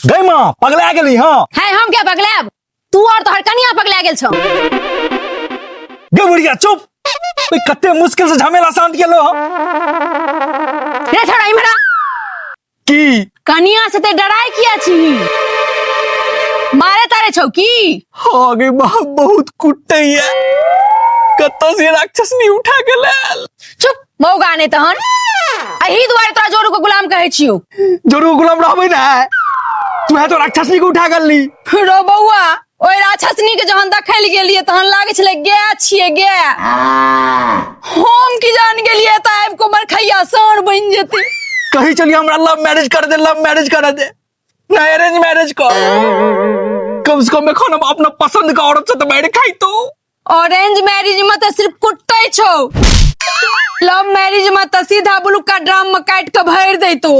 गई माँ, पगला गेली। हाँ है, हम क्या पगलायब? तू और तोहर कनिया पगला गेल छौ। गे बुढ़िया चुप, ओइ कते मुश्किल से झमेला शांत केलो हम। रे छोड़ा, इम्हरा। की? कनिया से ते डराय किया छी? मारे तारे छौ की? हाँ गे बाप, बहुत कुटै है। कतौ से राक्षस नहीं उठा के लायल। चुप मौगा, नहि तहन एही दुआरे तोरा जोरू के गुलाम कहै छियौ। जोरू गुलाम रहबै ना, तू है तो राक्षसनी के उठा गली। रो बौआ, ओहि राक्षसनी के जहन देखै लए गेलियै तहन लागै छलै गाय छियै गाय। हम की जान गेलियै तऽ आबि कऽ मरखैया साँढ़ बनि जेतै। कही चलिए हमरा लव मैरिज कर दे, लव मैरिज कर दे ना, अरेंज मैरिज कर। कम से कम एखन हम अपना पसंद का औरत से तो बैठ खाई तो। ऑरेंज मैरिज में तऽ सिर्फ कुटै छौ, लव मैरिज में तऽ सीधा ब्लूका ड्राम में काटि कऽ भरि दैतो।